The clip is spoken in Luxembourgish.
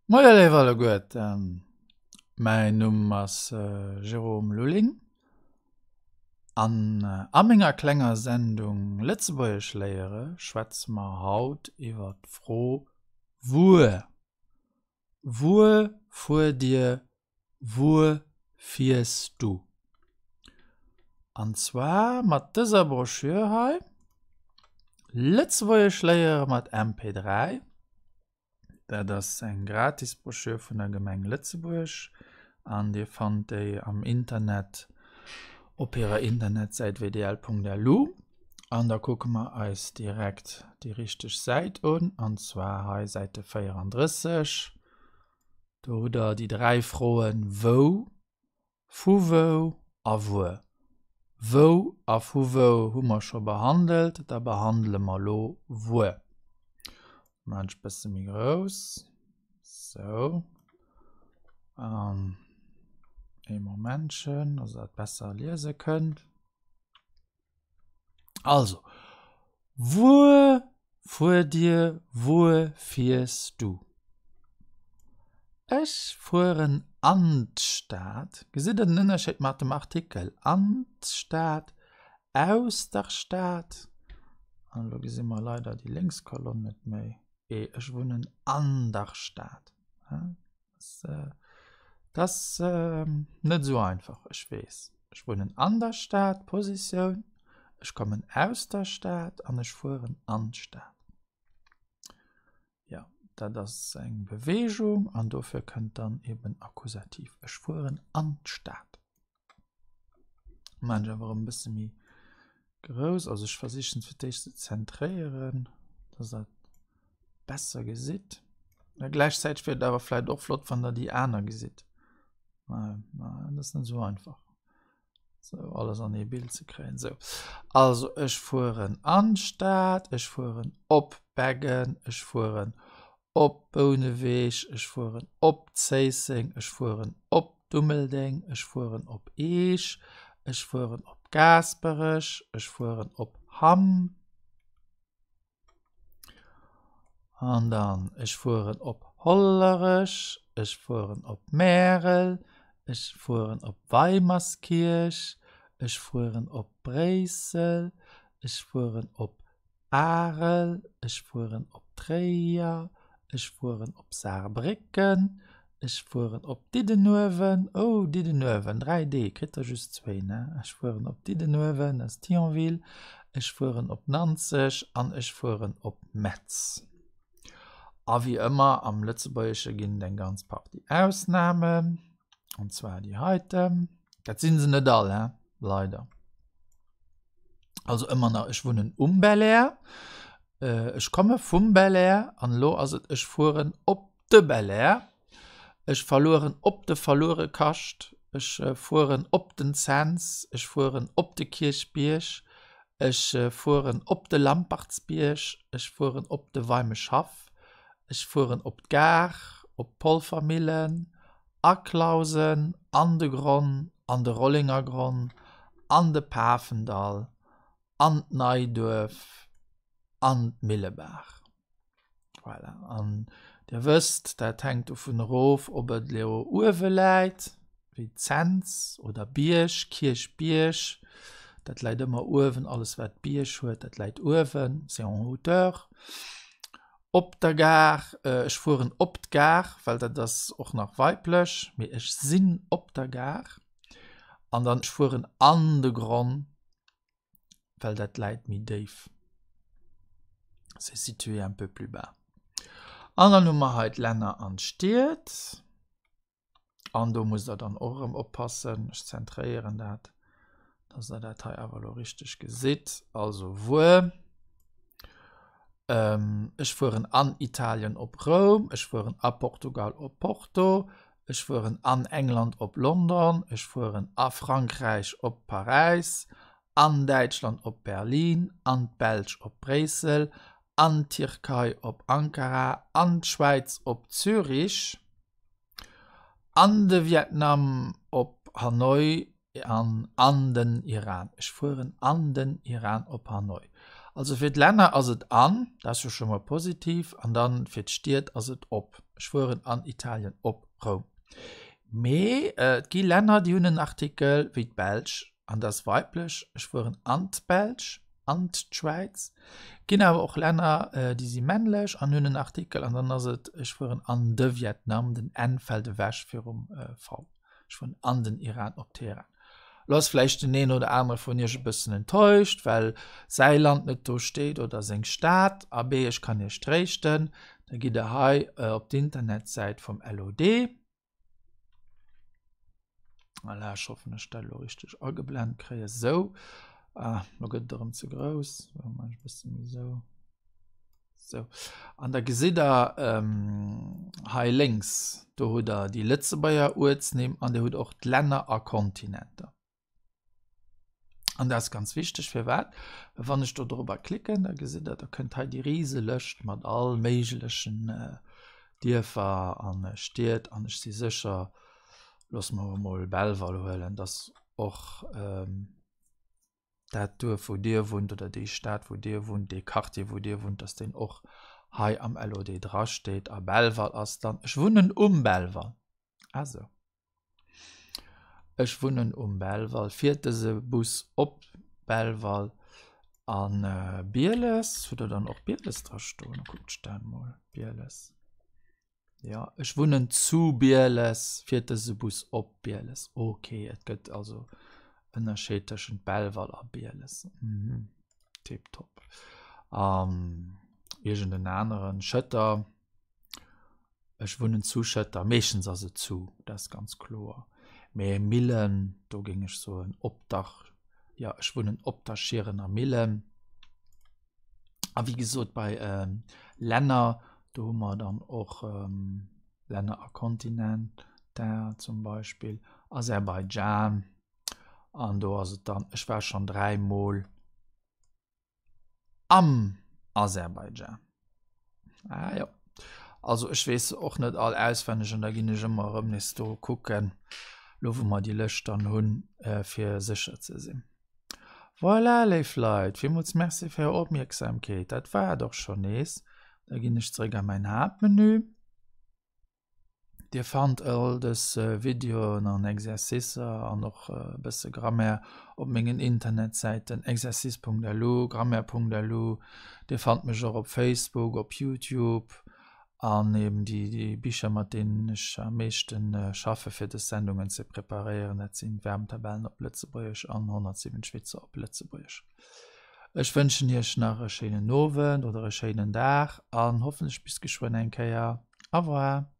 Moie léif alleguerten, mäin Numm ass Jérôme Lulling an a menger klenger Sendung Lëtzebuergesch léiere schwätze mer haut iwwer d'Fro Wuer? Wuer fuert Dir? Wuer fiers du? An zwar mat dëser Broschür hei, Lëtzebuergesch léiere mat MP3. Dat ass eng gratis Broschür vun der Gemeng Lëtzebuerg an Dir fannt déi am Internet op hirer Internetsäit wdl.lu. An da kucke mer eis direkt déi richteg Säit un, an zwar hei Säite 34. Do hutt Der déi 3 Froen Wou, Vu wou a wuer. Wou a vu wou hu mer scho behandelt, da behandele mer elo wuer. Maan ech bësse méi grouss. Sou. An ee Momentchen, dass der et besser liese kënnt. Also, wuer fuert Dir, wuer fiers du? Ech fueren an d'Stad. Gesitt Der den Ënnerscheed mat dem Artikel? An d'Stad, aus der Stad. An elo gesi mer leider déi lénks Kolonn net méi. Ech wunnen an der Stad. Dat ass net esou einfach, ech weess. Ech wunnen an der Stad, Positioun, ech kommen aus der Stad an ech fueren an d'Stad. Jo, dat ass eng Beweegung an dofir kënnt dann eben Akkusativ. Ech fueren an d'Stad. Maan ech awer erëm e bësse méi grouss. Also ech versichen et fir d'éischt ze zentréieren, dass der et besser gesitt. A gläichzäiteg wier et awer vläicht och flott, wann der déi aner gesitt. Mä dat ass net esou einfach, sou alles an ee Bild ze kréien. Sou, also ech fueren an d'Stad, ech fueren op Beggen, ech fueren op Bouneweg, ech fueren op Zéisseng, ech fueren op Dummeldeng, ech fueren op Eech, ech fueren op Gaasperech, ech fueren op Hamm. An dann ech fueren op Hollerech, ech fueren op Märel, ech fueren op Weimerskierch, ech fueren op Bréissel, ech fueren op Arel, ech fueren op Tréier, ech fueren op Saarbrécken, ech fueren op Diddenuewen, oh Diddenuewen, 3 Dee, kritt der just zwéin, ne? Ech fueren op Diddenuewen, dat ass Thionville, ech fueren op Nanzeg an ech fueren op Metz. A wéi ëmmer am Lëtzebuergesche ginn et eng ganz Partie Ausnamen, an zwar déi heiten. Dat si se net all, hein, leider. Also ëmmer nach, ech wunnen um Belair, ech komme vum Belair an elo ass et, ech fueren op de Belair, ech verlueren op de Verluerekascht, ech fueren op den Cents, ech fueren op de Kierchbierg, ech fueren op de Lampertsbierg, ech fueren op de Weimeschhaff, ech fueren op d'Gare, op d'Polvermillen, a Clausen, an de Gronn, an de Rollengergronn, an de Pafendall, an d'Neiduerf, an d'Millebaach. Voilà. An Dir wësst, dat hänkt dovun erof, ob et elo uewe läit, wéi Cents oder Bierg, Kierchbierg, dat läit ëmmer uewen, alles wat Bierg huet, dat läit uewen, c'est en hauteur. Op der Gare, ech fueren op d'Gare, well dat ass och nach weiblech, mee ech sinn op der Gare. An dann ech fueren an de Gronn, well dat läit méi déif. C'est situé un peu plus bas. An dann hu mer hei d'Länner an d'Stied. An do musst der dann och erëm oppassen, ech zentréieren dat, dass der dat hei awer elo richteg gesitt. Also wuer, ech fueren an Italien op Roum, ech fueren a Portugal op Porto, ech fueren an England op London, ech fueren a Frankräich op Paräis, an Däitschland op Berlin, an d'Belsch op Bréissel, an d'Tierkei op Ankara, an d'Schwäiz op Zürich. An de Vietnam, op Hanoi an an den Iran. Ech fueren an den Iran op Hanoi. Also fir d'Länner ass et an, dat ass jo scho mol positiv, an dann fir d'Stied ass et op. Ech fueren an Italien op Roum. Mee et gi Länner, déi hunn en Artikel wéi d'Belsch, an dat ass weiblech, ech fueren an d'Belsch, an d'Schwäiz. Ginn awer och Länner, déi si männlech an hunn en Artikel, an dann ass et ech fueren an de Vietnam, den N fält ewech virum V. Ech fueren an den Iran op Teheran. Lo ass vläicht den een oder anere vun iech e bëssen enttäuscht, well säi Land net do steet oder seng Stad. Abee, ech kann iech tréischten, da gitt der hei op d'Internetsäit vum LOD. Voilà, ech hoffen, ech dat elo richteg ageblent kréien. Sou, ah, lo gëtt et erëm ze grouss. Sou, maachen ech e bësse méi sou. Sou, an da gesitt der ähm, hei lénks, do hutt der déi Lëtzebuerger Uertsnimm an Dir hutt och d'Länner a Kontinenter. An dat ass ganz wichteg, firwat? Well wann ech do dorobber klicken, da gesitt der, da kënnt hei déi rise Lëscht mat all méiglechen äh, Dierfer an äh, Stied an ech si sécher, loosse mer emol Belval huelen, dass och ähm, dat Duerf wou Dir wunnt oder déi Stad wou Dir wunnt, dee Quartier wou Dir wunnt, dass deen och hei am LOD drasteet. A Belval ass dann, ech wunnen um Belval. Ah sou. Ech wunnen um Belval. Fiert dëse Bus op Belval an Bieles? Hutt Der dann och Bieles drastoen? Kuckt ech dat mol. Bieles. Jo, ech wunnen zu Bieles, fiert dëse Bus op Bieles? Ok, et gëtt also Ënnerscheed tëschent Belval a Bieles. Mhm. Tiptop. An iergend en aneren, Schëtter, ech wunnen zu Schëtter, meeschtens ass et zu, dat ass ganz kloer. Mee Millen, do géing ech soen op der, jo, ech wunnen op der Schierener Millen. A wéi gesot bei Länner, do hu mer dann och Länner a Kontinenter zum Beispill Aserbaidschan an do ass et dann, ech war schonn dräimol am Aserbaidschan. Ah jo, also ech weess se och net all auswenneg an da ginn ech ëmmer erëm nees do kucken, lo wou mer déi Lëscht dann hunn, fir sécher ze sinn. Voilà, léif Leit, villmools Merci fir Är Opmierksamkeet. Dat war et och schonn nees. Da ginn ech zeréck a mäin Haaptmenü. Dir fannt all dës Videoen an Exercicer an och e bësse Grammaire op mengen Internetsäiten exercice.lu, grammaire.lu. Dir fannt mech och op Facebook, op YouTube. An eben déi, déi Bicher, mat deenen ech am meeschten schaffe fir dës Sendungen ze preparéieren, dat sinn d'Verbtabellen op Lëtzebuergesch an 107 Witzer op Lëtzebuergesch. Ech wënschen Iech nach e schéinen Owend oder e schéinen Dag an hoffentlech bis geschwënn eng Kéier. Au revoir!